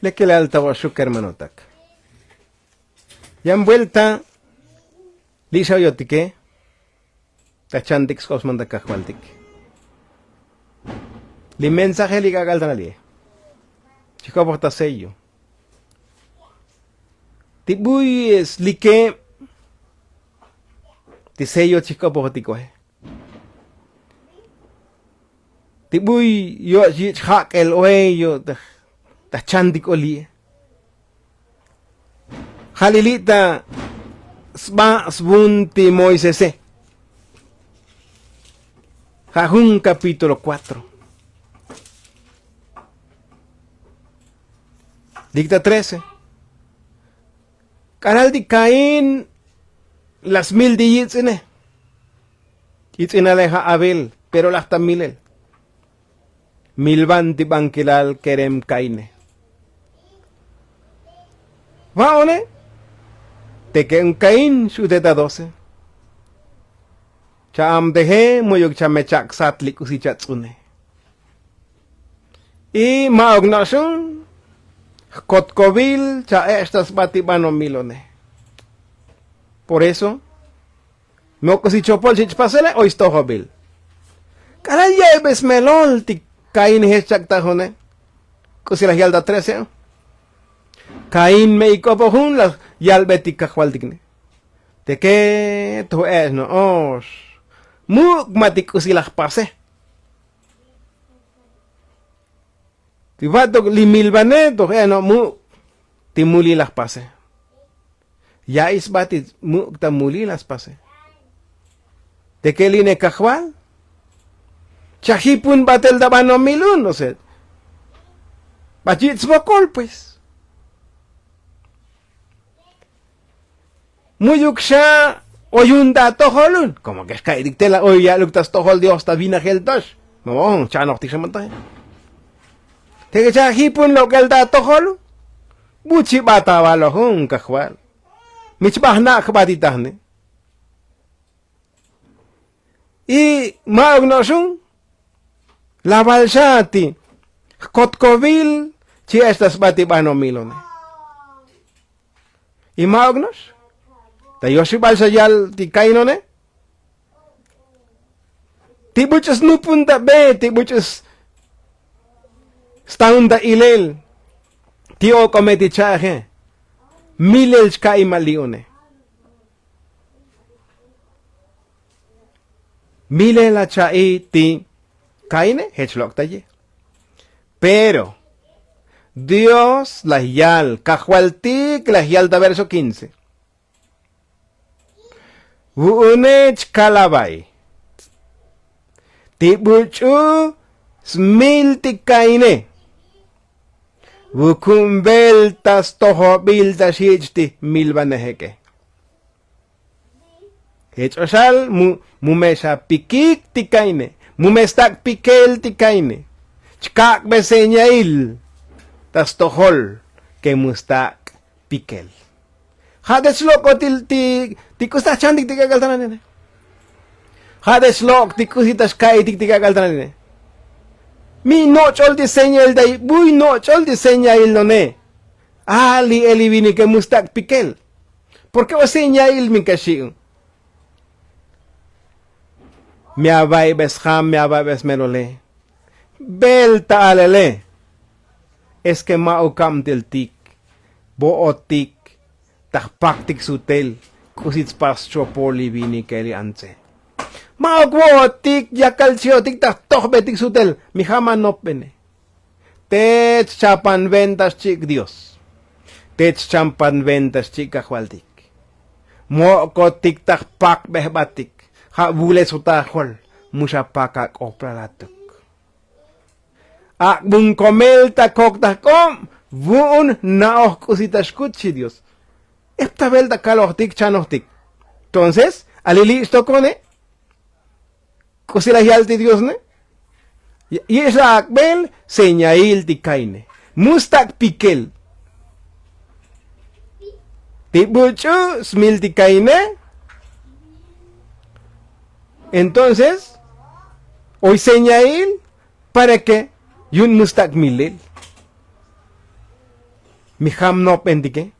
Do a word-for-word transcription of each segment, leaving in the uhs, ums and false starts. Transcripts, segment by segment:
Tekelal ta vo'oxuk kermanotak. Yan vuelta li' xa oyotike ta chantik sk'op sman ta kajvaltik. Li mensaje li k'ak'al ta nali'e chijk'opoj ta sello. Ti buy slike ti sello chijk'opojotik oje. Ti buy yo'ch yich' jak'el oje yo' ta chantik oli'e. Ja' li li' ta sba svun ti moisese. Ja' jun kapítulo kuatro. Lik ta trece. K'alal ti kaín la smil ti yitz'ine. Yitz'inale ja' abel pero laj ta milel. Milvan ti bankilal kerem kaíne. Va'one teke un kaín x'ute ta doce. Cha'amteje mu'yuk chame chak' sat li k'usi chats'une. Y ma'uk no'oxun jkotkovil cha'ech' ta sba ti banomilone. Por eso mok'usi chopol xich' pasele oy stojobil. K'alal ya'be smelol ti kaíne jech chak'tajone. K'usi laj yal ta trece. Kaín me ik'opojun laj yalbe ti kajvaltikne. Teke to ech' no'ox muk' ma ti k'usi laj pase. Ti vatok li milvane toj eno' muk' ti mulil laj pase. Ya'i sba ti muk' ta mulil laj pase. Teke line kajval chajipun batel ta banomilun ose. Bat yich' svokol pues. Mu'yuk xa oyun ta atojolun komo ke xka'itik tela oy ya'luk ta stojol dios ta vinajel tox. Mo'on chanojtik xa mataje. Teke cha jipun lok'el ta atojolun. Buchi bata valojun kajval. Mich bajnak' batitajne. Y ma'uk no'oxun laval xa ti jkotkovil. Chi ech ta sba ti banomilone. Y ma'uk no'ox ta yoxibal xa yal ti kainone. Ti buch'u snupun ta be ti buch'u staun ta ilel. Ti ok'o me ti cha'aje milel chka'i ma li'une. Milel la cha'i ti kaine jech lok' ta ye. Pero dios laj yal kajvaltik laj yal ta verso quince. Vu'une chkal ava'i ti buch'u smil ti kaine. Vuku'un vel ta stojobil ta xich' ti milvanej ek'e. Jech o xal mu me xa pikik ti kaine mu me stak' pikel ti kaine. Chkak'be señail ta stojol ke mu stak' pikel. Ja' te chlok'o ti k'usi ta chantik ti k'ak'al ta nanine. Ja' te chlok' ti k'usi ta xka'itik ti k'ak'al ta nanine. Mi noch'ol ti señail ta ibuy noch'ol ti señail none. A li e li vinike mu stak' pikel. Porke o señail mi kaxi'u. Mi ava'ibe sjam mi ava'ibe smelole. Bel ta alele. Eske ma' ukabteltik vo'otik ta jpaktik sutel. K'usi tspas chopol li vinike li antse. Ma' ok vo'otik yakal chiotik ta jtojbetik sutel. Mi ja' ma' nopbene. Te chchapan venta xchi'ik dios. Te chchapan venta xchi'ik kajvaltik. Mo'kotik ta jpakbe jbatik. Ja' vule sota ajol. Mu xa pak ak'oplalatuk. Ak'bun komel ta kok ta jk'ob vu'un na'oj k'usi ta xkut xchi dios. Eptavel ta kalojtik chanojtik. Tonces ali li' xtokone. K'usi laj yal ti dios ne. Yich' la ak'bel señail ti kaine. Mu stak' pikel ti buch'u smil ti kaine. Entonces oy señail para ke yu'un mu stak' milel. Mi jam nopbentike.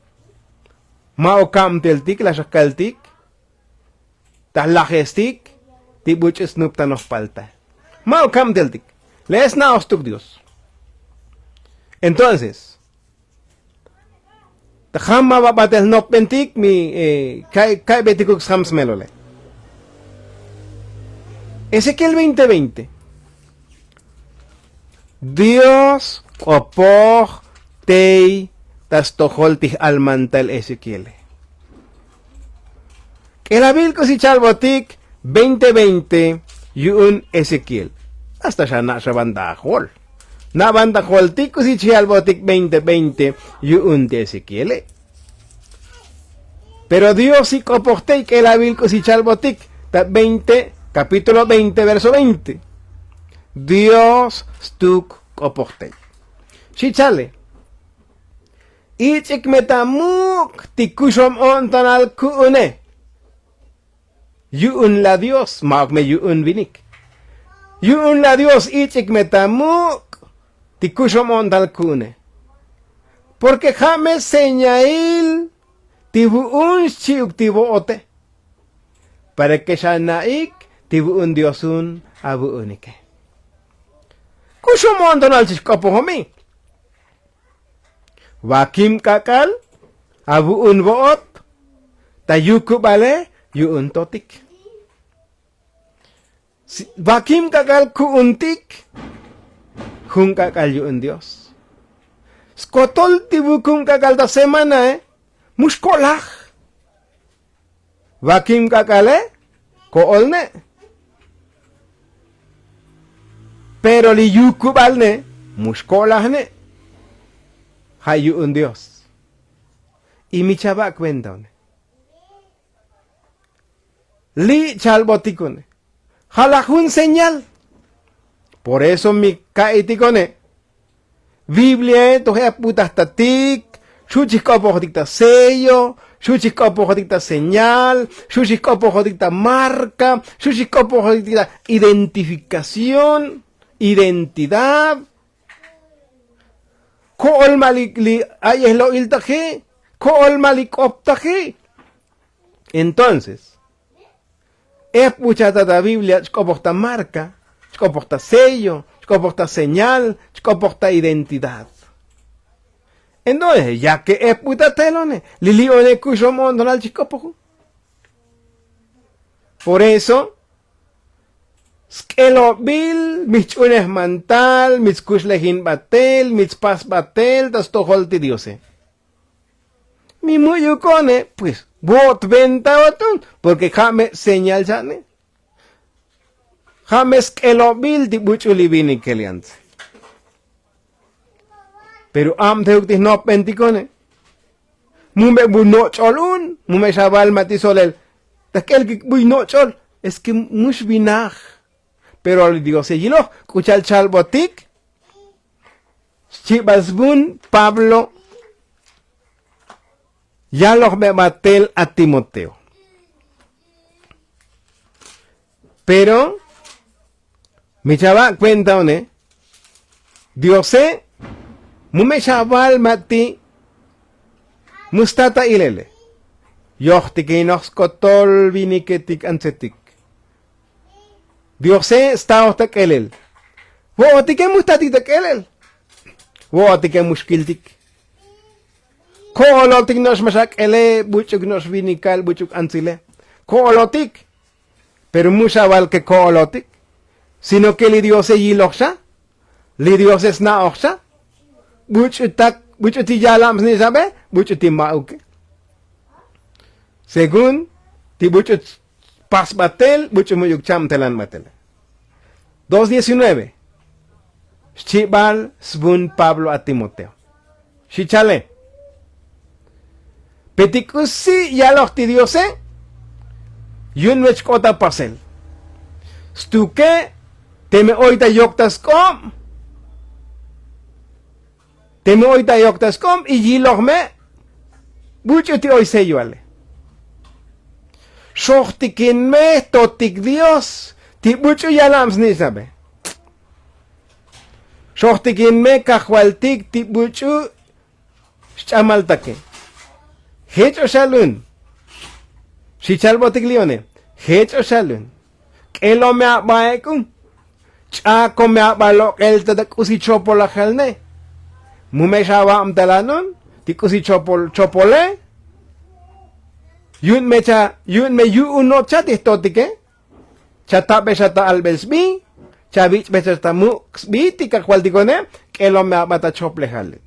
Ma' o kabteltik laj xakaltik ta lajestik ti buch'u snuptanoj palta. Ma' o kabteltik. Le'e sna'oj stuk dios. Entonces ta jam ma ba batel nopbentik mi ka'ybetikuk sjam smelole. Ezequiel veinte veinte. Dios k'opoj tey ta stojol ti j'almantal ezequiele. K'elabil k'usi chalbotik veinte veinte yu'un ezequiel. Hasta xa na' xa ban ta ajol. Na' ban ta ajoltik k'usi chi albotik veinte veinte yu'un ti ezequiele. Pero dios ik'opoj tey k'elabil k'usi chalbotik ta veinte kapítulo veinte verso veinte. Dios stuk k'opoj tey. Xi chale. Ich'ik me ta muk' ti kuxom o'ntonal ku'une. Yu'un la dios ma'uk me yu'un vinik. Yu'un la dios ich'ik me ta muk' ti kuxom o'ntonal ku'une. Porke ja' me señail ti vu'un xchi'uk ti vo'ote. Para ke xana'ik ti vu'un diosun avu'unike. Kuxom o'ntonal chix k'opojomi. Vakim k'ak'al avu'un vo'ot ta yukubale yu'un totik. Vakim k'ak'al ku'untik jun k'ak'al yu'un dios. Skotol ti vukum k'ak'al ta semanae mu xko'laj. Vakim k'ak'ale ko'olne. Pero li yukubal ne mu xko'laj ne. Ja' yu'un dios. Y mi chava' kuenta one. Li' chalbotik one. Ja' laj jun señal. Por eso mi ka'itik one. Bibliae toj ep butaj ta tik. Xu' chij k'opojotik ta sello. Xu' chij k'opojotik ta señal. Xu' chij k'opojotik ta marka. Xu' chij k'opojotik ta identifikación. Identidad. Ko'ol ma' li ayejlo'il taji. Ko'ol ma' li k'op taji. Entonces ep buchaj ta ta biblia chk'opoj ta marka, chk'opoj ta sello, chk'opoj ta señal, chk'opoj ta identidad. Entonces ya ke ep butaj telone li li'one kuxom o'ntonal chij k'opoju. Por eso sk'elobil mi jch'unej mantal mi tskuxlejin batel mi tspas batel ta stojol ti diose. Mi mu'yukone pues vo'ot venta otun. Porke ja' me señal cha'ne. Ja' me sk'elobil ti buch'u li vinike li antze. Pero abteuk ti jnopbentikone. Mu me bu noch'ol un mu me xaval ma' ti solel. Ta jk'el kik buy noch'ol. Es ke mu xvinaj. Pero li diose yiloj k'u cha'al chalbotik. Xchibal svun pablo yaloj me batel a timoteo. Pero mi chava' kuenta one. Diose mu me xaval ma' ti' mu sta ta ilele. Yojtikinoj skotol viniketik antsetik. Diose staoj ta k'elel. Vo'otike mu jtatik ta k'elel. Vo'otike mu xkiltik. Ko'olotik no'ox ma xak'ele buch'uk no'ox vinikal buch'uk antzile. Ko'olotik. Pero mu xaval ke ko'olotik. Sino ke li diose yiloj xa. Li diose sna'oj xa. Buch'u tak buch'u ti yalab sni' xabe buch'u ti ma'uke. Según ti buch'u pas batel buch'u mu'yuk chab telan batele. Dos diecinueve. Xchibal svun pablo a timoteo. Xi chale. Pe ti k'usi' yaloj ti diose. Yu'un vech k'ot ta pasel. Stuke teme oy ta yok ta sk'ob. Teme oy ta yok ta sk'ob y yiloj me buch'u ti oy sello ale. Xojtikin me jtotik dios ti buch'u yalab sni' sabe. Xojtikin me kajvaltik ti buch'u Xch'amaltake. Jech o xalun. Xichalbotik li'one. Jech o xalun. K'elo me aba ek'u. Ch'ako me aba lok'el ta ta k'usi chopolajal ne. Mu me xababtal anun ti k'usi chopole. Yu'un me cha yu'un me yu'un nob cha ti jtotike. Chatabexa ta albel sbi. Chavich'bexa ta muk' sbi ti kajvaltikone. K'elo me aba ta choplejale.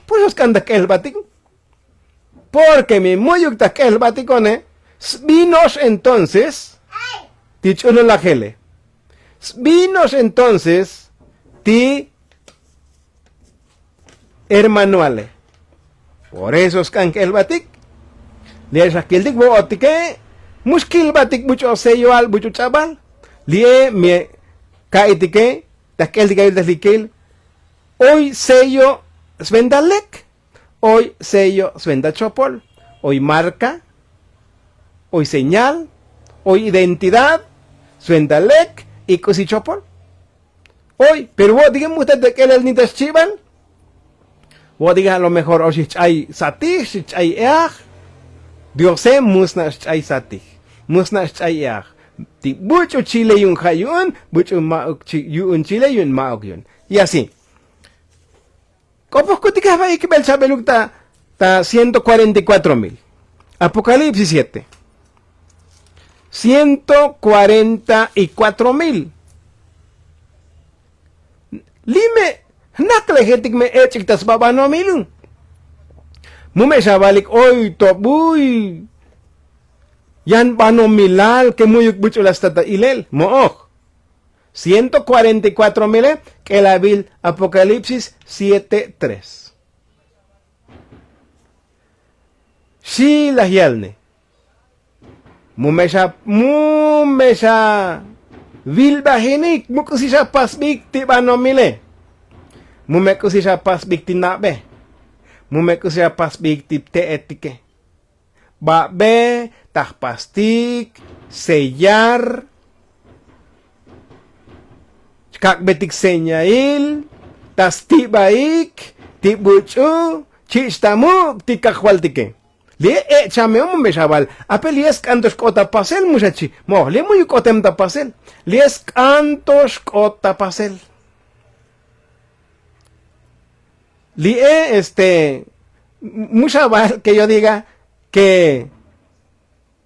Pues osk'an ta k'elbatik. Porke mi mu'yuk ta k'elbatikone. Sbi no'ox entonces ti ch'ululajele. Sbi no'ox entonces ti hermanoale. Por eso sk'an k'elbatik. Li'e xakiltik vo'otike. Mu xkilbatik buch'u selloal buch'u ch'abal. Li'e mi ka'itike ta k'eltik avil ta jlikil. Oy sello sventa lek. Oy sello sventa chopol. Oy marka. Oy señal. Oy identidad. Sventa lek. Y k'usi chopol. Oy pero vo'otike mu jta ta k'elel ni ta xchibal. Vo'otike a lo mejor o xijch'ay satij xijch'ay eaj. Diose mu sna' xch'ay satij. Mu sna' xch'ay eaj. Ti buch'u chile yu'un ja' yu'un buch'u ma'uk yu'un chile yu'un ma'uk yu'un. Y así. K'opojkutik jaba' ikbel chabeluk ta ta ciento cuarenta y cuatro mil. Apocalipsis siete. Ciento cuarenta y cuatro mil. Li' me jnaklejetik me ech'ik ta sba banomil un. Mu me xavalik oy to buy yan banomilal ke mu'yuk buch'ul asta ta ilel mo'oj. Ciento cuarenta y cuatro mile. K'elavil apokalipsis siete tres. Xi laj yalne. Mu me xa mu me xa vilbajinik mu k'usi xa pasbik ti banomile. Mu me k'usi xa pasbik ti nabe. Mu me k'usi xa pasbik ti te'etike. Babe ta jpastik sellar. Xkak'betik señail ta stibaik ti buch'u chich' ta muk' ti kajvaltike. Li'e e' chame'un mu me xaval. Ape' li'e sk'an to xk'ot ta pasel mu xachi. Moj li'e mu'yuk k'otem ta pasel. Li'e sk'an to xk'ot ta pasel. Li'e este mu xaval ke yo diga ke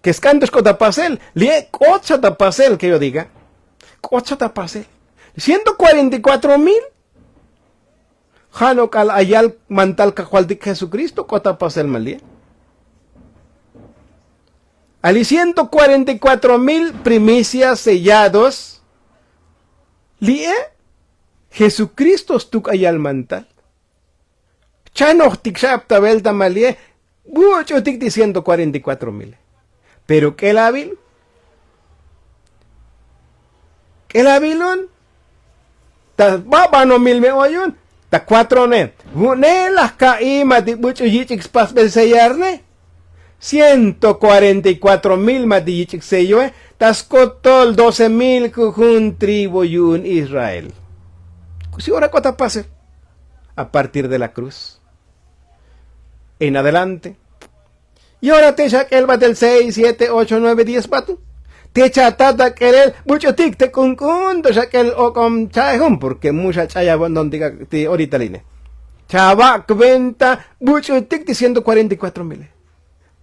ke sk'an to xk'ot ta pasel. Li'e k'ot xa ta pasel ke yo diga. K'ot xa ta pasel. Ciento cuarenta y cuatro mil. Ja' no k'al ayal mantal kajvaltik jesukristo k'ot ta pasel ma li'e. Ali ciento cuarenta y cuatro mil primicias sellados. Li'e jesukristo stuk ayal mantal. Chanojtik xa'ap ta velta ma li'e. Buch'utik ti ciento cuarenta y cuatro mile. Pero k'elavil k'elavilun ta babanomil me oyun. Ta cuatrone vu'une laj ka'i ma ti buch'u yich'ik spasbel sellarne. Ciento cuarenta y cuatro mil ma ti yich'ik selloe. Ta skotol doce mil jujun tribu yu'un israel. K'usi ora k'ot ta pasel a partir de la kruz en adelante. Y ora te xak'el batel seis siete ocho nueve diez batu. Te chatat ak'elel buch'utik te k'unk'un to xak'el ok'om cha'ejun porke mu xach'ay avo'nton ti orita line. Chavak' venta buch'utik ti ciento cuarenta y cuatro mile.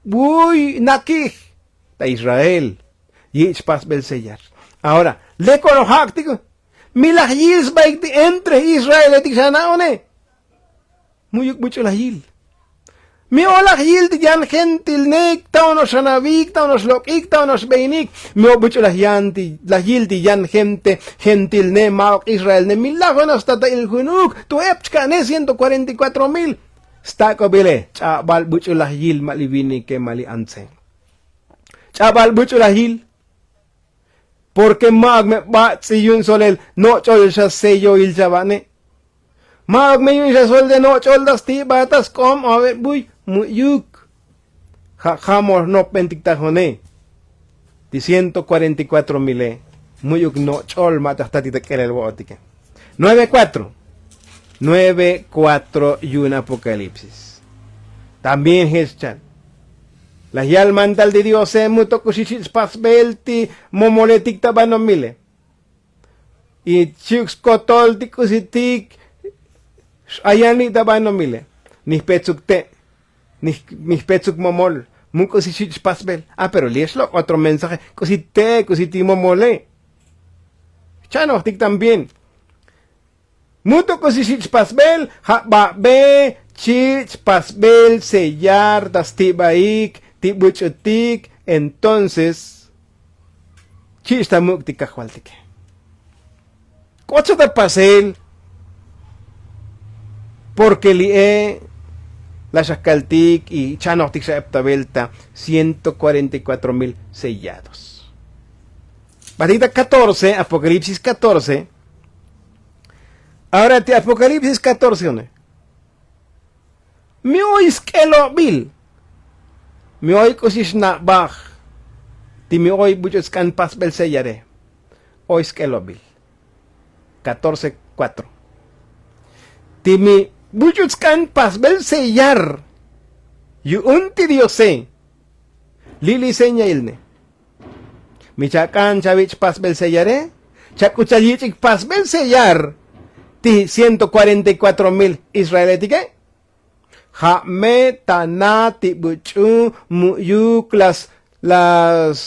Buy nakij ta israel. Yich' pasbel sellar. Ahora lek ora jak'tik mi laj yil sbaik ti entre israeletik xana'one. Mu'yuk buch'u laj yil. Mi o laj yil ti yan gentilne ta ono'ox xanavik ta ono'ox lok'ik ta ono'ox beinik. Mi o buch'u laj yan ti laj yil ti yan gente gentilne ma'ok israelne mi laj ono'ox ta ta il junuk. Tu ep chka'ne ciento cuarenta y cuatro mil. Stak'obile ch'abal buch'u laj yil ma' li vinike ma' li antse. Ch'abal buch'u laj yil. Porke ma'uk me bats'i yu'un solel noch'ol xa selloil chava'ne. Ma'uk me yu'un xa solel te noch'ol ta stiba ta sk'om ave buy mu'yuk. Ja' jamol jnopbentik tajone. Ti ciento cuarenta y cuatro mile mu'yuk noch'ol ma' ta jtatik ta k'elel vo'otike. Nueve cuatro. Nueve cuatro yu'un apokalipsis. También jech chan laj yal mantal ti diose mu to k'usi xich' pasbel ti momoletik ta banomile. Y chi'uk skotol ti k'usitik x'ayan li' ta banomile. Nijpetsuk te' nij- nijpetsuk momol mu k'usi xich' pasbel. Ah pero li' xlok' otro mensaje k'usi te' k'usi ti momole. Chanojtik también. Mu to k'usi xich' pasbel ja' babe chich' pasbel sellar ta stibaik ti buch'utik. Entonces chich' ta muk' ti kajvaltike. K'ot xa ta pasel. Porke li'e la xakaltik y chanojtik xa eptavel ta ciento cuarenta y cuatro mil sellados. Batik ta catorce apokalipsis catorce. Ahora ti apokalipsis catorce one. Mi oy sk'elobil. Mi oy k'usi xnabaj ti mi oy buch'u tsk'an pasbel seyare. Oy sk'elobil. Catorce cuatro. Ti mi buch'u tsk'an pasbel seyar yu'un ti diose. Li' li señailne. Mi chak'an chavich' pasbel seyare. Chak'uchal yich'ik pasbel seyar ti ciento cuarenta y cuatro mil israeletike. Ja' me ta na ti buch'u mu'yuk las las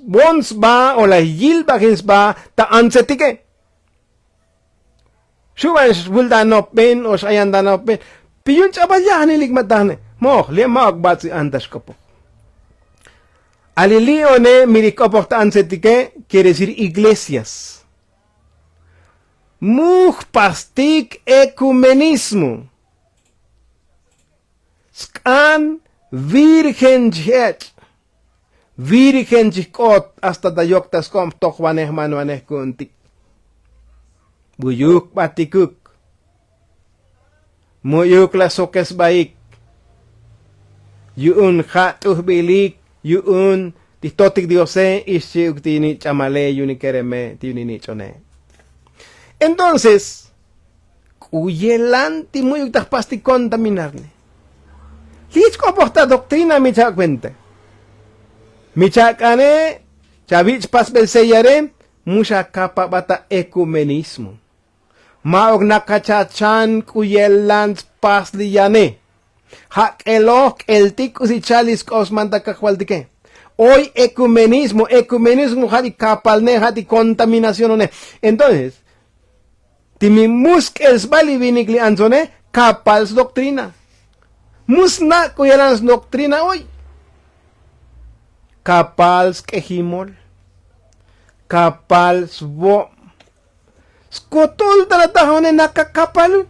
bon sba o la yilbajin sba ta antsetike. Xuban xvultanopben o x'ayantanopben. Pi yu'un ch'abal yajnilik ma tajne moj li' ma'uk bats'i anta xk'opoj. Ali li' one mi li k'opoj ta antsetike. Quiere decir iglesias mu jpastik ekumenismo. Sk'an virgen chij ech'. Virgen chij k'ot hasta ta yok ta sk'ob jtojvanej manvanej ku'untik. Buyuk batikuk. Mu'yuk la sokesbaik yu'un ja' t'ujbilik yu'un ti jtotik diose ixchi'uk ti yuni' ch'amale yuni' kereme ti yuni' nich'one. Entonces k'u yelan ti mu'yuk ta jpas ti kontaminarne. Jich k'opoj ta doktrina mi cha'kuenta. Mi cha'k'ane chavich' pasbel seyare. Mu xakapaba ta ekumenismo. Ma'uk nakachachan k'u yelan spas li yane. Ja' k'eloj k'eltik k'usi chal li sk'op smanta kajvaltike. Oy ekumenismo ekumenismo ja' ti kapalne ja' ti kontaminacionone. Entonces ti mi mu sk'el sba li vinik li antsone. Kapal sdoktrina. Mu sna' k'u yelan sdoktrina oy. Kapal sk'ejimol. Kapal svob. Skotol ta la tajone nakakapalun.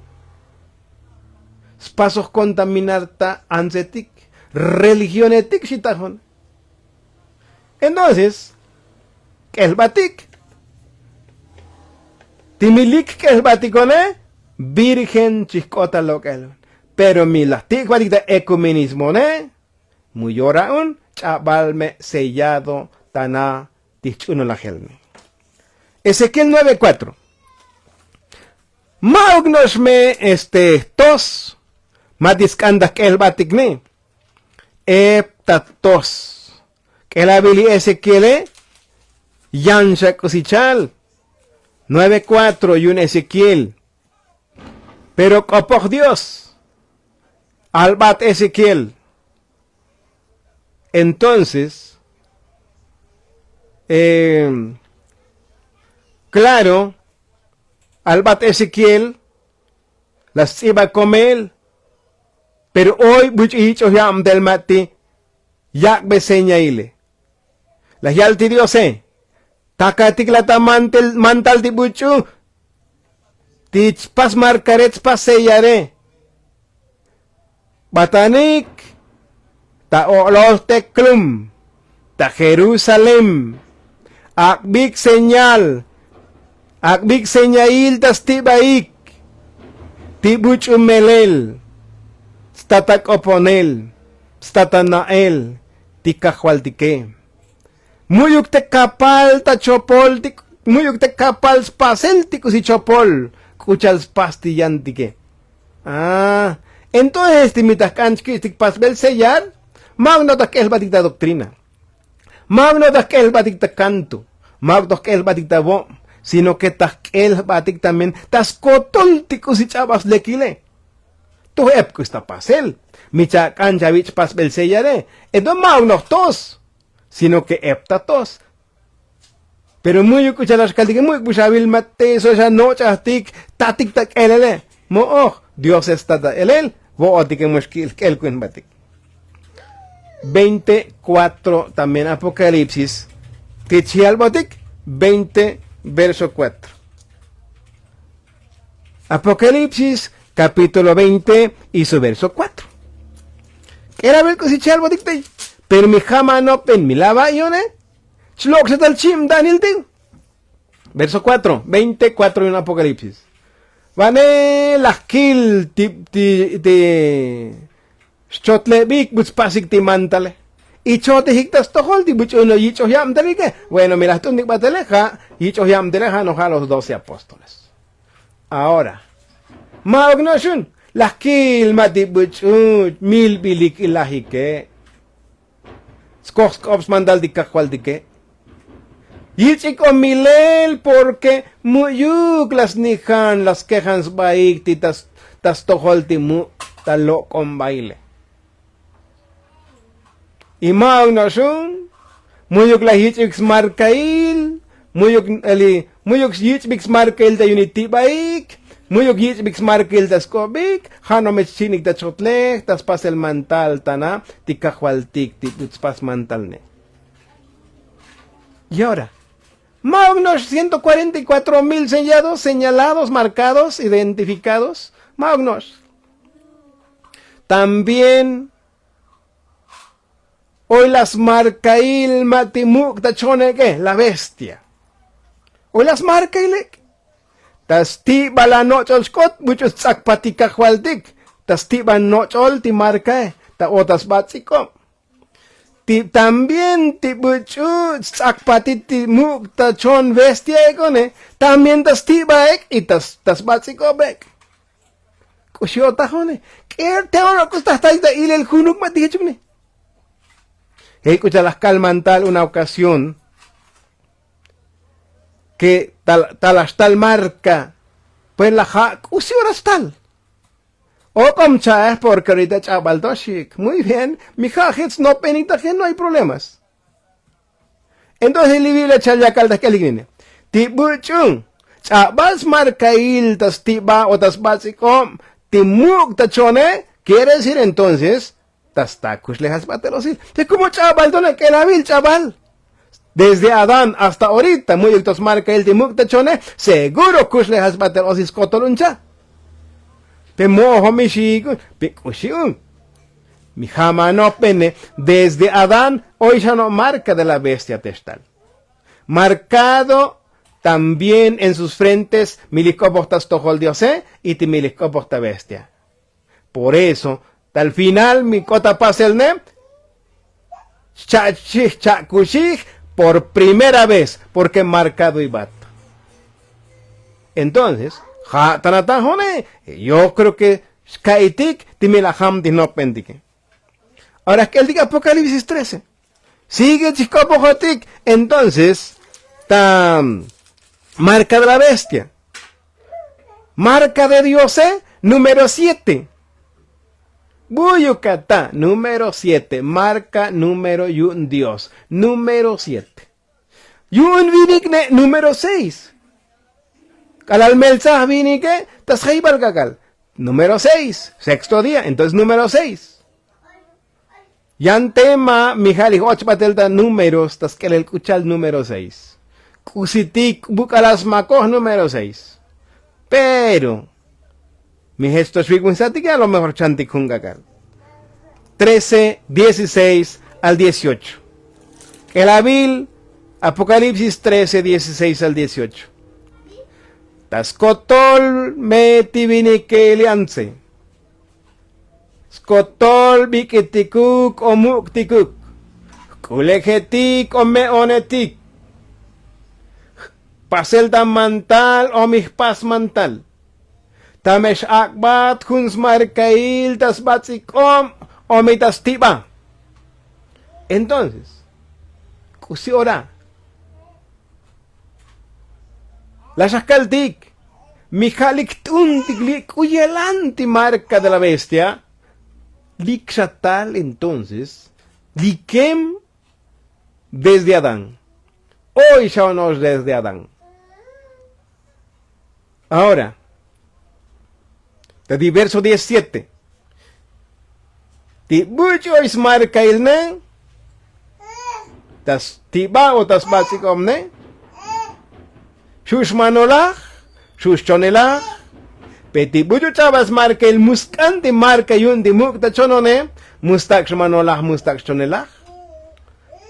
Spasoj kontaminar ta antsetik religionetik xi tajone. Entonces k'elbatik ti mi lik k'elbatikone. Virgen chij k'ot ta lok'el. Pero mi laj tik'batik ta ekumenismone mu yora'un ch'abal me' sellado ta na ti jch'unolajel me'. Ezequiel nueve cuatro. Ma'uk no'ox me este jtos ma ti sk'an ta jk'elbatik me'. Ep ta jtos. K'elabil li ezequiele. Yan xa k'usi chal. Nueve cuatro yu'un ezequiel. Pero k'opoj dios. Albat ezequiel. Entonces klaro albat ezequiel. La sts'iba komel. Pero oy buch'u yich'oj yabtel ma' ti yak'be señaile. Laj yal ti diose. Takatik la ta mantal ti buch'u ti chpas markare chpas seyare. Batanik ta o'lol te klum ta jerusalem. Ak'bik señal ak'bik señail ta stibaik ti buch'u melel sta ta k'oponel sta ta na'el ti kajvaltike. Mu'yuk te kapal ta chopol ti mu'yuk ta kapal spasel ti k'usi chopol k'u cha'al spas ti yantike. Entonces ti mi ta jk'an chkich'tik pasbel sellar, ma'uk no' ta jk'el jbatik ta doktrina, ma'uk no' ta jk'el jbatik ta kanto, ma'uk to jk'el jbatik ta vob, sino ke ta jk'el jbatik también ta skotol ti k'usi ch'abal slekile. Toj ep k'usi ta pasel mi cha'k'an chavich' pasbel sellare. Entonces ma'uk no' jtos, sino ke ep ta tos. Pero mu'yuk k'u cha'al xkaltike, mu'yuk bu xavil mat te so xa noch'ajtik, tatik ta k'elele. Mo'oj, diose sta ta k'elel. Vo'otike mu xki'il jk'el ku'un jbatik. Veinte cuatro también, apokalipsis ti chjalbotik, veinte verso cuatro. Apokalipsis kapítulo veinte y su verso cuatro. K'elabil k'usi chjalbotik tey. Pero mi jama' nopen mi lava' yone, chlok' xa tal chibtanil ti. Verso cuatro, veinte cuatro yun apokalipsis. Vane laj kil ti ti ti xchotlebik bu tspasik ti mantale. Y chotejik ta stojol ti buch'u no' yich'oj yabtalike. Bueno mi laj t'untik batele ja' yich'oj yabtele ja' no' ja' los doce apóstoles. Ahora, ma'uk no' xun laj kil ma' ti buch'u milbilik ilajike, skoj sk'op smantal ti kajvaltike. Yich'ik o milel porke mu'yuk la snijan la skejan sbaik ti ta stojol ti muk' ta lok'ombaile. Y ma'uk no' xun mu'yuk laj yich'bik smarkail, mu'yuk li mu'yuk yich'bik smarkail ta yuni tibaik, mu'yuk yich'bik smarkail ta sk'obik. Ja' no' me xchinik ta chotlej ta spasel mantal tana ti kajvaltik ti bu tspas mantalne. Y ahora, ma'uk no' xciento cuarenta y cuatro mil sellados, señalados, markados, identifikados. Ma'uk no' xtambién oy la smarkail ma' ti muk' ta chonek'e la bestia. Oy la smarkail ek' ta sti'bal anoch'ol xk'ot buch'u sts'akpat ti kajvaltik ta sti'bal noch'ol ti markae ta o ta sba ts'ik'ob. Ti también ti buch'u sts'akpatit ti muk' ta chon bestia ek'one, también ta sti'ba ek' y ta sba ts'ik'ob ek'. K'uxi otajone k'el te ono' k'usi ta jtayik ta ilel junuk ma' ti jechukne. Jech k'u cha'al laj kalmantal una okasión ke tal tal la xtal marka. Pues laj ja' k'usi ora stal. Ok'om cha'ej porke orita ch'abal to xik. Muy bien. Mi ja' jech snopenik ta je' no hay problemas. Entonces li biblia chal yakal ta jk'elik nine, ti buch'u ch'abal smarkail ta stiba o ta sba ts'ik'ob ti muk' ta chone, quiere decir entonces ta sta kuxlejal sba te losil. Te komo ch'abal tone k'elavil ch'abal desde adán hasta orita mu'yuk to smarkail ti muk' ta chone, seguro kuxlejal sba te losil skotol un cha'. Pe mo'ojo mi xiik un, pe k'uxi un. Mi jama' nopene, desde adán oy xa no' marka de la bestia te xtal. Markado también en sus frentes mi lij k'opoj ta stojol diose y ti mi lij k'opoj ta bestia. Por eso tal final mi k'ot ta pasel ne, xcha'chij xcha'kuxij por primera vez porke markado ibat. Entonces ja' tan atajone, yo kreo ke xka'itik ti mi laj jam ti jnopbentike. Ahora jk'eltik apokalipsis trece. Sigue chij k'opojotik entonces ta marka de la bestia. Marka de diose número siete. Buyuk ata número siete marka número yu'un dios número siete. Yu'un vinik ne' número seis. K'alal meltsaj vinike ta sjeybal k'ak'al número seis sexto día entonces número seis. Yan tema mi ja' lij och batel ta números ta sk'elel k'u cha'al número seis. K'usitik buk'alal smakoj número seis. Pero mi jech to xvik'unsatike a lo mejor chantik jun k'ak'al. Trece dieciseis al dieciocho. K'elavil apokalipsis trece dieciseis al dieciocho. Ta skotol me ti vinike li antse, skotol bik'itikuk o muk'tikuk, jk'ulejetik o me'onetik, Pasel ta mantal o mi jpas mantal. Tame x'ak'bat jun smarkail ta sbats'ik'ob o mi ta stiba. Entonces k'usi ora? La xajkaltik mi ja' lik t'untik li' k'uyelan ti marka de la bestia. Lik xa tal entonces likem desde adán. Oy xa ono'ox desde adán. Ahora ta ti verso diecisiete ti buch'u oy smarkailne ta stiba o ta sbats'ik'obne. Xu' xmanolaj xu' xchonelaj. Pe ti buch'u ch'abal smarkail mu sk'an ti marka yu'un ti muk' ta chonone. Mu stak' xmanolaj mu stak' xchonelaj.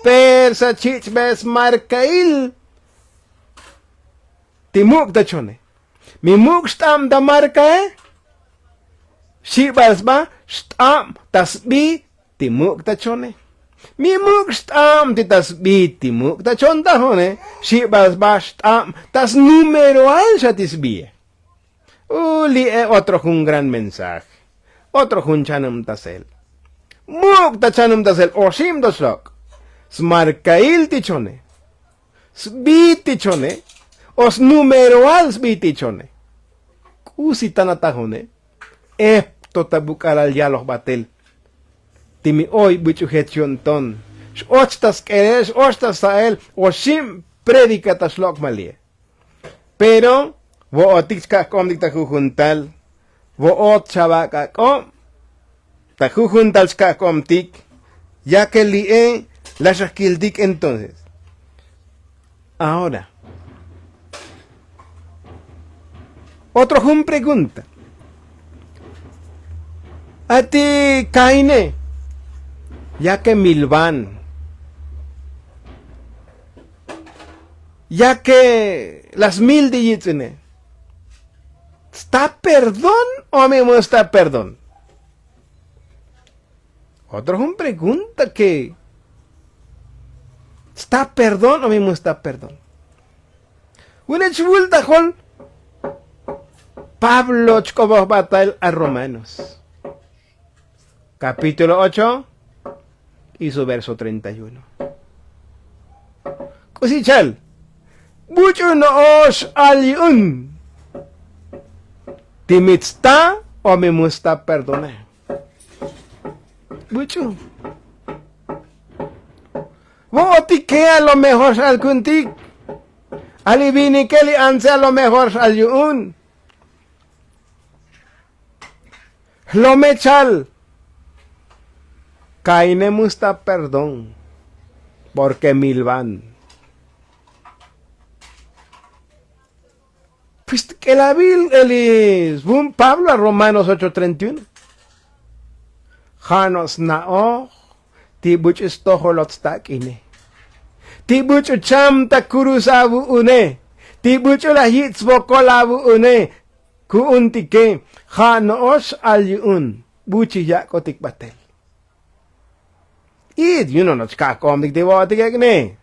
Persa chich'be smarkail ti muk' ta chone. Mi muk' xt'ab ta markae xibal sba xt'ab ta sbi ti muk' ta chone. Mi muk' xt'ab ti ta sbi ti muk' ta chontajone xibal sba xt'ab ta snumeroal xa ti sbie. U li'e otro jun gran mensaje. Otro jun chanubtasel muk' ta chanubtasel oxib to xlok' smarkail ti chone sbi ti chone o snumeroal sbi ti chone. K'usi tanatajone epto ta buk'alal yaloj batel ti mi oy buch'u jech yu'un ton x'och ta sk'elel x'och ta sa'el oxib predika ta xlok' malie. Pero vo'otik chka' jk'obtik ta jujuntal vo'ot chavak' ak'ob ta jujuntal chka' jk'obtik. Ya ke li'e la xajkiltik entonces. Ahora otro jun pregunta. Ati kaine ya ke milvan ya ke la smil ti yitz'ine sta perdón o mi mu sta perdón? Otro jun pregunta ke sta perdón o mi mu sta perdón? Vune chvultajol pablo chk'obojbatal a romanos kapítulo ocho y su verso treinta y uno. K'usi chal buch'u no'ox al yu'un ti mi sta o mi mu sta perdone? Buch'u vo'otike a lo mejor x'al ku'untik a li vinike li antse a lo mejor x'al yu'un. Jlomechal kaine mu sta perdón porke milvan. Pues k'elabil eli svun pablo a romanos ocho treinta y uno. Ja' no' sna'oj ti buch'u stojolot stak'ine ti buch'u cham ta kurus avu'une ti buch'u laj yich' svokol avu'une. Ku'untike ja' no'ox al yu'un buchij yak'otik batel. Id yu'un ono'ox chka' jk'obtik ti vo'otik ek'ne.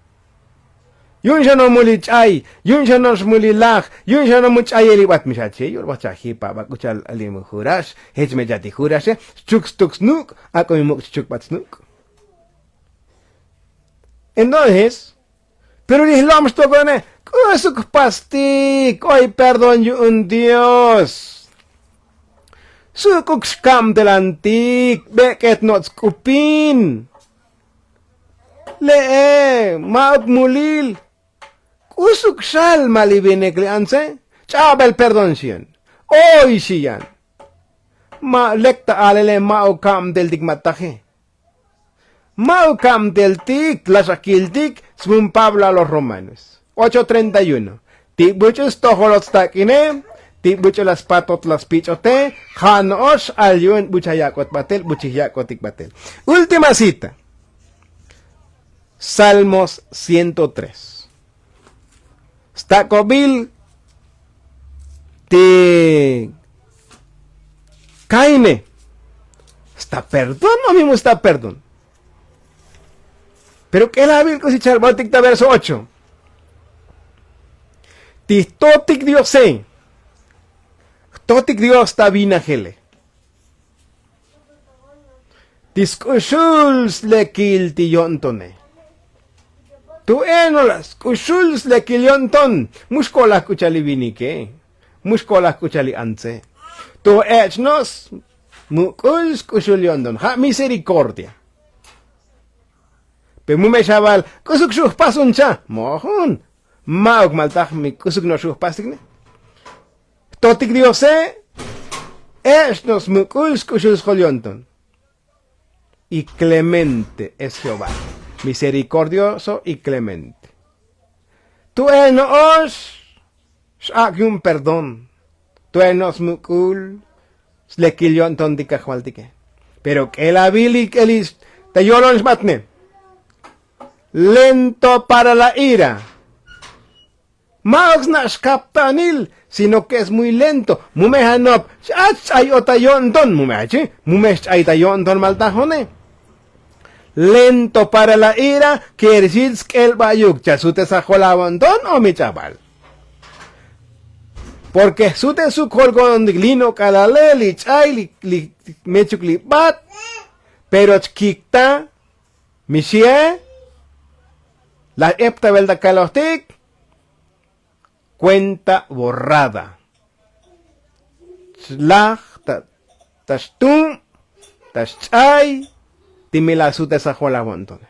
Yu'un xa no' muli ch'ay yu'un xa no'ox muli laj yu'un xa no' mu ch'ayel ibat mi xache yu'un baj chajipa ba k'u cha'al ali mu jurax jech me chati juraxe xchuk stuk snuk' ak'o mi muk' xchukbat snuk'. Entonces pero li jlom xtokone k'usuk jpastik oy perdón yu'un dios. Suk'uk xkabtelantik bek'et no'ots k'upin. Le'e ma'uk mulil k'usuk xal ma' li vinik li antse ch'abel perdón xi'an. Oy xi'an ma' lek ta alele ma'uk kabteltik ma' taje. Ma'uk kabteltik la xakiltik svun pablo a los romanos ocho treinta y uno. Ti buch'u stojolot stak'ine ti buch'u la spatot la spich'ote ja' no'ox al yu'un buch ayak'ot batel buchij yak'otik batel. Última cita. Salmos ciento tres. Stak'obil ti kaine sta perdón o mi mu sta perdón? Pero k'elabil k'usi chalbotik ta verso ocho. Ti jtotik diose. Jtotik dios ta vinajele. Ti sk'uxul slekil ti yo'ntone. Tu eno la sk'uxul slekil yo'nton. Mu xkolaj k'u cha'al li vinike. Mu xkolaj k'u cha'al li antse. Tu ech' no smuk'ul sk'uxul yo'nton ja' miserikordia. Pe mu me xaval k'usuk xu' jpas un cha' mo'ojun. Ma'uk maltaj mi k'usuk no' xu' jpastik ne. Jtotik diose. Ech' no' smuk'ul sk'uxul sjol yo'nton. Y klemente es jehová. Miserikordioso y klemente. Tu eno' ox x'ak' yu'un perdón. Tu eno' smuk'ul slekil yo'nton ti kajvaltike. Pero k'el avil li k'el li ta yolon xbatne. Lento para la ira. Ma'uk sna' xkaptanil sino ke es muy lento. Mu me janop x'ach ch'ay o ta yo'nton mu me achi. Mu me xch'ay ta yo'nton maltajone. Lento para la ira. Kierxit sk'el ba'yuk cha' sutesajol avo'nton o mi ch'abal. Porke jsutesuk jol ko'nontik li no' k'alale li ch'ay li mechuk li bat. Pero chkikta. Mi xie. La ep ta velta kalojtik. Kuenta borrada. Xlaj ta xtum' ta xch'ay. Ti mi la sutesajol avo'ntone.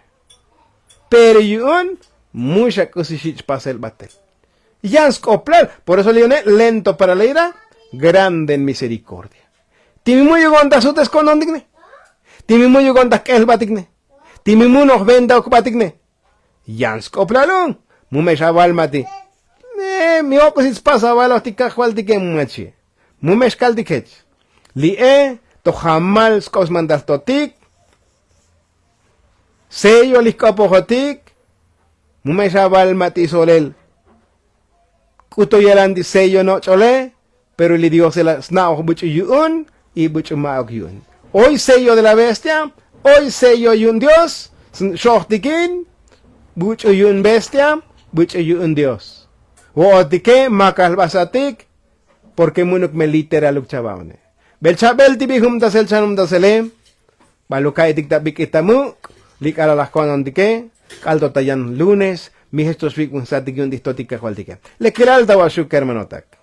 Pero yu'un mu xa k'usi xich' pasel batel. Yan sk'oplal. Por eso li yone' lento para la ira. Grande en miserikordia. Ti mi mu'yuk on ta sutes ko'nontik ne. Ti mi mu'yuk on ta jk'el jbatik ne. Ti mi mu noj venta ok jbatik ne. Yan sk'oplal un. Mu me xaval ma' ti mi ok'usit spas avaloj ti kajvaltike mu me xie. Mu me xkaltik jech. Li'e to jamal sk'op smantal jtotik. Sello li jk'opojotik. Mu me xaval ma' ti solel k'u to yelan ti sello noch'ole. Pero li diose la sna'oj buch'u yu'un y buch'u ma'uk yu'un. Oy sello de la bestia. Oy sello yu'un dios. Xojtikin buch'u yu'un bestia. Buch'u yu'un dios. Vo'otike makal jbasatik. Porke mu'nuk me literaluk chavaone. Bel chabel ti bijubtasel chanubtasele. Baluk ka'itik ta bik'it ta muk' li k'alal laj ko'nontike. K'al to ta yan lunes. Mi jech to xvik'unsatik yu'un ti jtotik kajvaltike. Lekilal ta vaxuk kermanotak.